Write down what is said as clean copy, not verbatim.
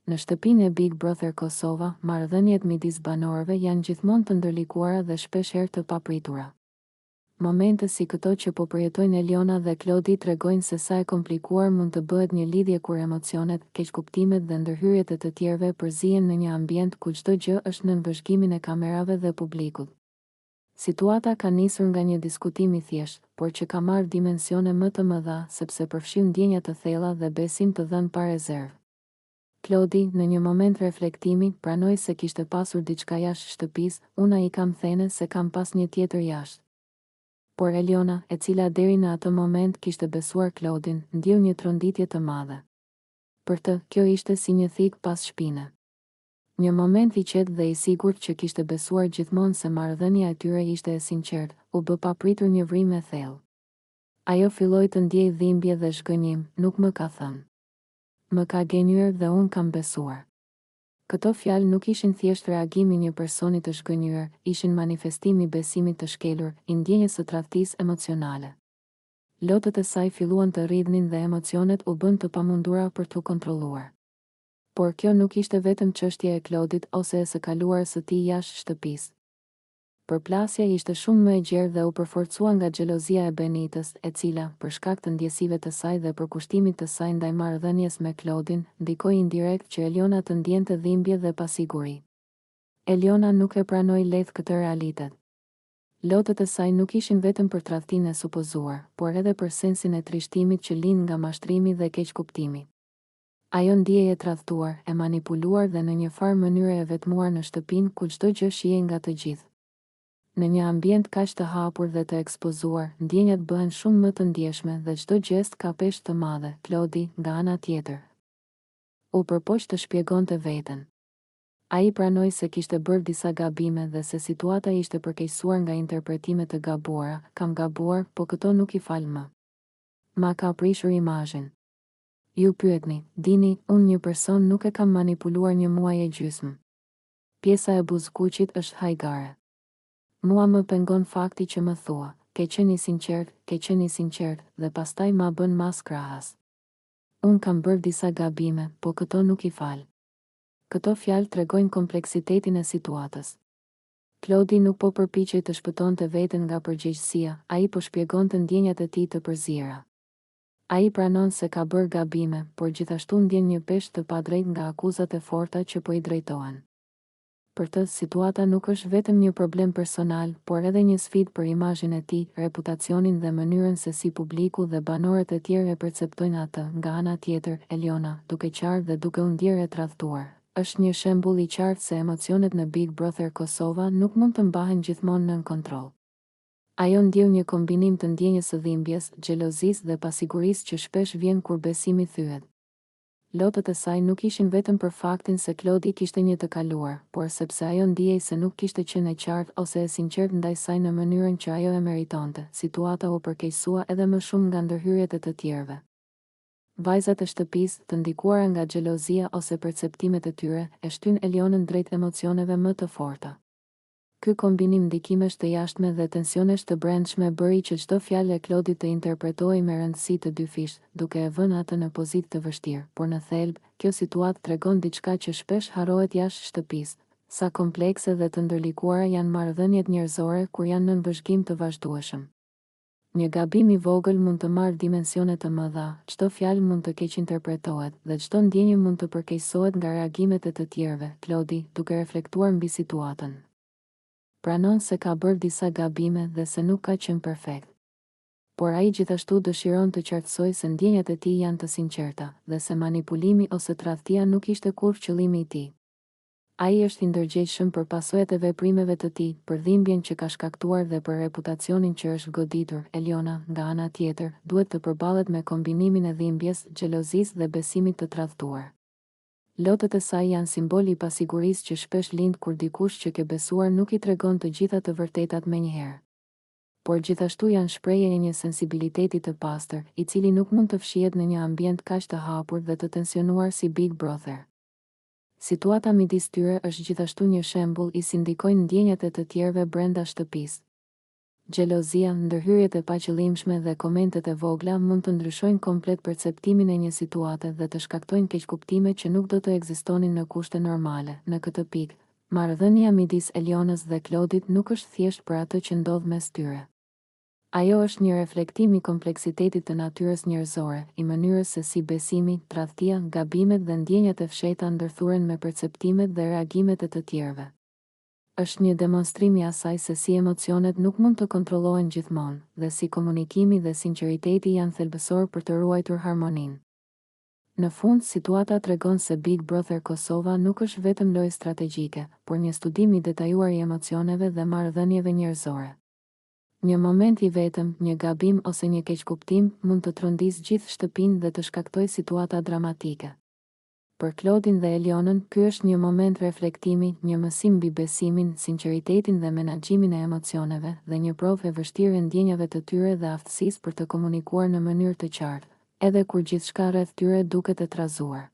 Në shtëpinë e Big Brother Kosova, marrëdhëniet midis banorëve janë gjithmonë të ndërlikuara dhe shpeshherë të papritura. Momente si këto që po përjetojnë Eliona dhe Klodi tregojnë se sa e komplikuar mund të bëhet një lidhje kur emocionet, keqkuptimet dhe ndërhyrjet e të tjerëve përzihen në një ambient ku çdo gjë është nën vëzhgimin e kamerave dhe publikut. Situata ka nisur nga një diskutim i thjeshtë, por që ka marrë dimensione më të mëdha sepse përfshiu ndjenja të thella dhe besim të dhënë pa rezervë. Klodi, në një moment reflektimi, pranoi se kishte pasur diçka jashtë shtëpisë, Una i kam thene se kam pas një tjetër jashtë. Por Eliona, e cila deri në atë moment kishte besuar Klodin, ndjeu një tronditje të madhe. Për të, kjo ishte si një thikë pas shpine. Një moment i qetë dhe i sigurt që kishte besuar gjithmonë se marrëdhënia e tyre ishte e sinqertë, u bë papritur një vrimë e thellë. Ajo filloi të ndjejë dhimbje dhe zhgënjim, nuk më ka thënë. Më ka gënjyer dhe unë kam besuar. Këto fjalë nuk ishin thjesht reagim i një personi të zhgënjyer, ishin manifestim i besimit të shkelur, i ndjenjës së tradhtisë emocionale. Lotët e saj filluan të rridhnin dhe emocionet u bënë të pamundura për t'u kontrolluar. Por kjo nuk ishte vetëm çështje e Klodit ose e së kaluarës së tij jashtë shtëpisë. Përplasja ishte shumë më e gjerë dhe u përforcua nga xhelozia e Benitës, e cila, për shkak të ndjesive të saj dhe përkushtimit të saj ndaj marrëdhënies me Klodin, ndikoi indirekt që Eliona të ndiente dhimbje dhe pasiguri. Eliona nuk e pranoi lehtë këtë realitet. Lotët e saj nuk ishin vetëm për tradhtinë e supozuar, por edhe për sensin e trishtimit që lind nga mashtrimi dhe keqkuptimi. Ajo ndihej e tradhtuar, e manipuluar dhe në një farë mënyre e vetmuar në shtëpinë ku çdo gjë shihej nga të gjithë. Në një ambient kaq të hapur dhe të ekspozuar, ndjenjat bëhen shumë më të ndjeshme dhe çdo gjest ka peshë të madhe, Klodi, nga ana tjetër, u përpoq të shpjegonte veten. Ai pranoi se kishte bërë disa gabime dhe se situata ishte përkeqësuar nga interpretime të gabuara, Kam gabuar, po këto nuk i fal më. Ma ka prishur imazhin. Ju pyetni, dini, unë një person nuk e kam manipuluar një muaj e gjysmë. Pjesa e buzëkuqit është hajgare. Mua më pengon fakti që më thua, ke qenë i sinqertë, ke qenë i sinqertë, dhe pastaj ma bën mas krahas. Unë kam bërë disa gabime, po këto nuk i fal. Këto fjalë tregojnë kompleksitetin e situatës. Klodi nuk po përpiqej të shpëtonte veten nga përgjegjësia, ai po shpjegonte ndjenjat e tij të përziera. Ai pranon se ka bërë gabime, por gjithashtu ndjen një peshë të padrejtë nga akuzat e forta që po i drejtohen. Për të, situata nuk është vetëm një problem personal, por edhe një sfidë për imazhin e tij, reputacionin dhe mënyrën se si publiku dhe banorët e tjerë e perceptojnë atë. Nga ana tjetër, Eliona, duke qarë dhe duke u ndjerë e tradhtuar, është një shembull i qartë se emocionet në Big Brother Kosova nuk mund të mbahen gjithmonë nën kontroll. Ajo ndjeu një kombinim të ndjenjës së dhimbjes, xhelozisë dhe pasigurisë që shpesh vjen kur besimi thyhet. Lotët e saj nuk ishin vetëm për faktin se Klodi kishte një të kaluar, por sepse ajo ndihej se nuk kishte qenë e qartë ose e sinqertë ndaj saj në mënyrën që ajo e meritonte. Situata u përkeqësua edhe më shumë nga ndërhyrjet e të tjerëve. Vajzat e shtëpisë, të ndikuara nga xhelozia ose perceptimet e tyre, e shtynë Elionën drejt emocioneve më të forta. Ky kombinim ndikimesh të jashtme dhe tensionesh të brendshme bëri që çdo fjalë e Klodit të interpretohej me rëndësi të dyfishtë, duke e vënë atë në pozitë të vështirë. Por në thelb, kjo situatë tregon diçka që shpesh harrohet jashtë shtëpisë, sa komplekse dhe të ndërlikuara janë marrëdhëniet njerëzore kur janë nën vëzhgim të vazhdueshëm. Një gabim i vogël mund të marrë dimensione të mëdha, çdo fjalë mund të keqinterpretohet, dhe çdo ndjenjë mund të përkeqësohet nga reagimet e të tjerëve, Klodi, duke reflektuar mbi situatën. Pranon se ka bërë disa gabime dhe se nuk ka qenë perfekt. Por ai gjithashtu dëshiron të qartësojë se ndjenjat e tij janë të sinqerta, dhe se manipulimi ose tradhtia nuk ishte kurrë qëllimi i tij. Ai është i ndërgjegjshëm për pasojat e veprimeve të tij, për dhimbjen që ka shkaktuar dhe për reputacionin që është goditur. Eliona, nga ana tjetër, duhet të përballet me kombinimin e dhimbjes, xhelozisë dhe besimit të tradhtuar. Lotët e saj janë simbol i pasigurisë që shpesh lind kur dikush që ke besuar nuk i tregon të gjitha të vërtetat menjëherë. Por gjithashtu janë shprehje e një sensibiliteti të pastër, i cili nuk mund të fshihet në një ambient kaq të hapur dhe të tensionuar si Big Brother. Situata midis tyre është gjithashtu një shembull i si ndikojnë ndjenjat e të tjerëve brenda shtëpisë. Xhelozia, ndërhyrjet e paqëllimshme dhe komentet e vogla mund të ndryshojnë komplet perceptimin e një situate dhe të shkaktojnë keqkuptime që nuk do të ekzistonin në kushte normale. Në këtë pikë, marrëdhënia midis Elionës dhe Klodit nuk është thjesht për atë që ndodh mes tyre. Ajo është një reflektim i kompleksitetit të natyrës njerëzore, i mënyrës se si besimi, tradhtia, gabimet dhe ndjenjat e fshehta ndërthuren me perceptimet dhe reagimet e të tjerëve. Është një demonstrim i asaj se si emocionet nuk mund të kontrollohen gjithmonë, dhe si komunikimi dhe sinqeriteti janë thelbësorë për të ruajtur harmoninë. Në fund, situata tregon se Big Brother Kosova nuk është vetëm lojë strategjike, por një studim i detajuar i emocioneve dhe marrëdhënieve njerëzore. Një moment i vetëm, një gabim ose një keqkuptim, mund të trondisë gjithë shtëpinë dhe të shkaktojë situata dramatike. Për Klodin dhe Elionën, ky është një moment reflektimi, një mësim mbi besimin, sinqeritetin dhe menaxhimin e emocioneve, dhe një provë e vështirë e ndjenjave të tyre dhe aftësisë për të komunikuar në mënyrë të qartë, edhe kur gjithçka rreth tyre duket e trazuar.